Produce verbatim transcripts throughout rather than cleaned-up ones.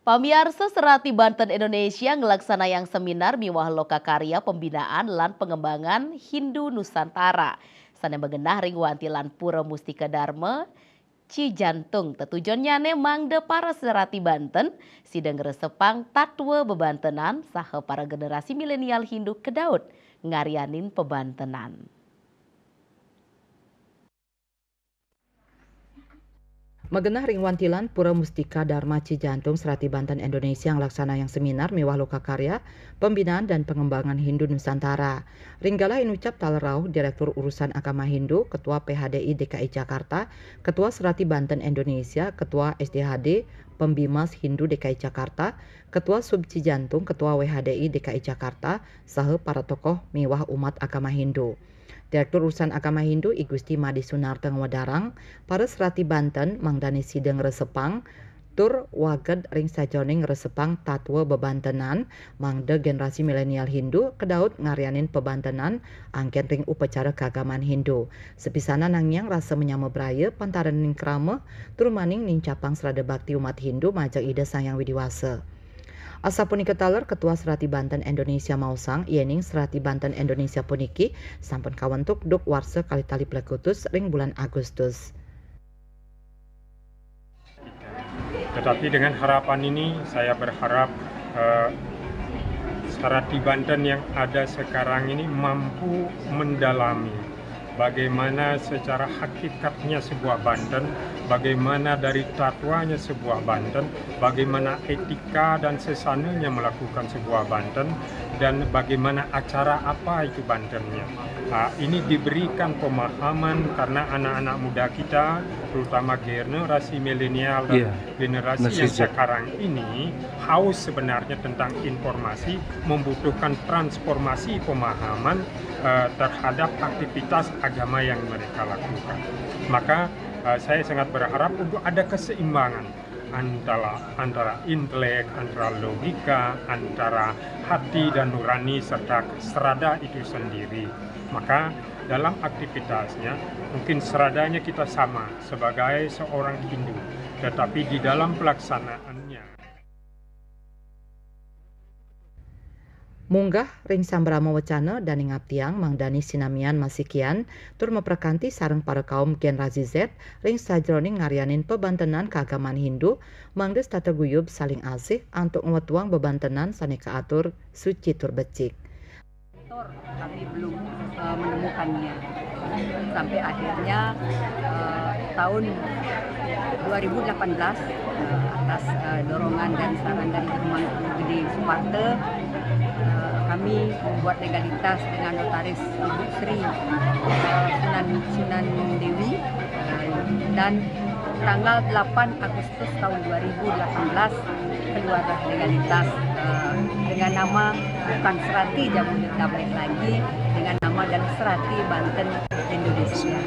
Pamiarsa, Serati Banten Indonesia nglaksanayang seminar miwah lokakarya pembinaan lan pengembangan Hindu Nusantara. Sané magenah ring wantilan Pura Mustika Dharma Cijantung. Tetujonnyané mangda para serati Banten sida ngresepang tatwa bebantenan saha para generasi milenial Hindu kedaut ngaryanin pebantenan. Magenah ring wantilan Pura Mustika Dharma Cijantung, Serati Banten Indonesia nglaksanayang seminar miwah lokakarya pembinaan dan pengembangan Hindu Nusantara. Ring galah inucap taler rauh Direktur Urusan Agama Hindu, Ketua P H D I D K I Jakarta, Ketua Serati Banten Indonesia, Ketua S D H D, Pembimas Hindu D K I Jakarta, Ketua Sub Cijantung, Ketua W H D I D K I Jakarta, saha para tokoh miwah umat agama Hindu. Direktur Urusan Agama Hindu I Gusti Made Sunarta ngwedarang, para serati Banten mangdané sida ngresepang tur waged ring sajeroning ngresepang tatwa bebantenan, mangda generasi milenial Hindu kedaut ngaryanin pebantenan anggén ring upacara keagamaan Hindu. Sapisanan nangiang rasa manyama braya pantaraning krama, tur maning nincapang srada bakti umat Hindu majeng Ida Sang Hyang Widi Wasa. Asapunika taler Ketua Serati Banten Indonesia maosang, yéning Serati Banten Indonesia puniki sampun kawentuk duk warsa kalih tali plekutus ring bulan Agustus. Tetapi dengan harapan ini, saya berharap, eh, Serati Banten yang ada sekarang ini mampu mendalami bagaimana secara hakikatnya sebuah Banten, bagaimana dari tatwanya sebuah Banten, bagaimana etika dan sesananya melakukan sebuah Banten, dan bagaimana acara apa itu Bantennya. Ah, ini diberikan pemahaman karena anak-anak muda kita, terutama generasi milenial dan Iya, generasi generasi yang Z. Sekarang ini haus sebenarnya tentang informasi, membutuhkan transformasi pemahaman, eh, terhadap aktivitas agama yang mereka lakukan. Maka, eh, saya sangat berharap untuk ada keseimbangan antara, antara intelek, antara logika, antara hati dan nurani, serta serada itu sendiri. Maka, dalam aktivitasnya, mungkin seradanya kita sama sebagai seorang Hindu, tetapi di dalam pelaksanaannya. Munggah ring sambrama wecana dané ngaptiang mangdané sinamian masikian tur maprakanti sareng para kaum generasi Z ring sajeroning ngaryanin pebantenan keagamaan Hindu, mangda setata guyub saling asih antuk ngwetuang bebantenan sané kaatur suci tur becik. Kami belum, eh, menemukannya. Sampai akhirnya, eh, tahun dua ribu delapan belas, eh, atas, eh, dorongan dan saran dari Tuan Guru Gede Suparta, eh, kami membuat legalitas dengan notaris Ibu Sri, eh, Sunan, Sunan Dewi, eh, dan tanggal delapan Agustus tahun dua ribu delapan belas keluarlah legalitas, eh, dengan nama bukan Serati Jabodetabek lagi, dengan nama adalah Serati Banten Indonesia.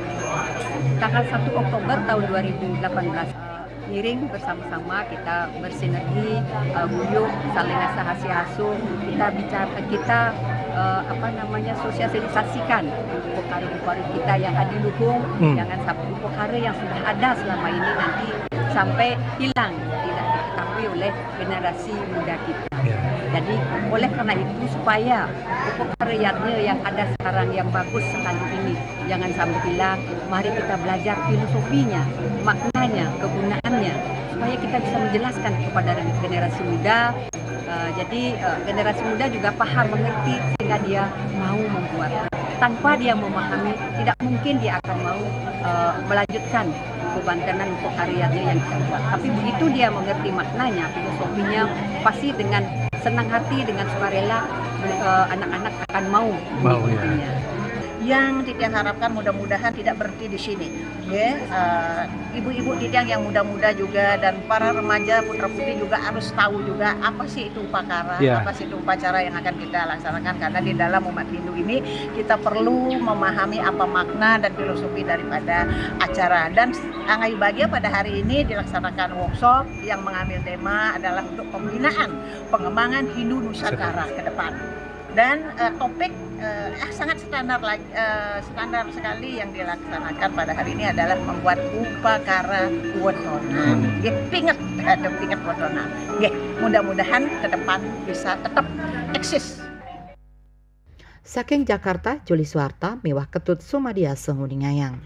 Tanggal satu Oktober tahun dua ribu delapan belas, eh, ngiring bersama-sama kita bersinergi, eh, guyub, saling asah asih asuh, kita bicara, kita, eh, apa namanya, sosialisasikan upakara-upakara kita yang adiluhung, Hmm. Jangan sampai upakara yang sudah ada selama ini nanti sampai hilang, tidak diketahui oleh generasi muda kita. Ya. Jadi, oleh karena itu, supaya upakara yadnya yang ada sekarang yang bagus sekali ini jangan sampai hilang, mari kita belajar filosofinya, maknanya, kegunaannya, supaya kita bisa menjelaskan kepada generasi muda. Eh, jadi, eh, generasi muda juga paham, mengerti, sehingga dia mau membuat. Tanpa dia memahami, tidak mungkin dia akan mau, eh, melanjutkan kebantenan, untuk karyanya yang kita buat. Tapi begitu dia mengerti maknanya, filosofinya, pasti dengan senang hati, dengan sukarela, eh, anak-anak akan mau Mau, ya. Mengikutinya. Yang titiang harapkan, mudah-mudahan tidak berhenti di sini. Ya, eh, ibu-ibu titiang yang muda-muda juga dan para remaja putra-putri juga harus tahu juga apa sih itu upakara, Ya. Apa sih itu upacara yang akan kita laksanakan, karena di dalam umat Hindu ini kita perlu memahami apa makna dan filosofi daripada acara. Dan angay bagia pada hari ini dilaksanakan workshop yang mengambil tema adalah untuk pembinaan pengembangan Hindu Nusantara ke depan. Dan uh, topik uh, sangat standar lagi uh, standar sekali yang dilaksanakan pada hari ini adalah membuat upakara wetonan. Nggih, pinget, ada pinget wetonan. Nggih, mudah-mudahan ke depan bisa tetap eksis. Saking Jakarta, Juli Suarta miwah Ketut Sumadia Senguningayang.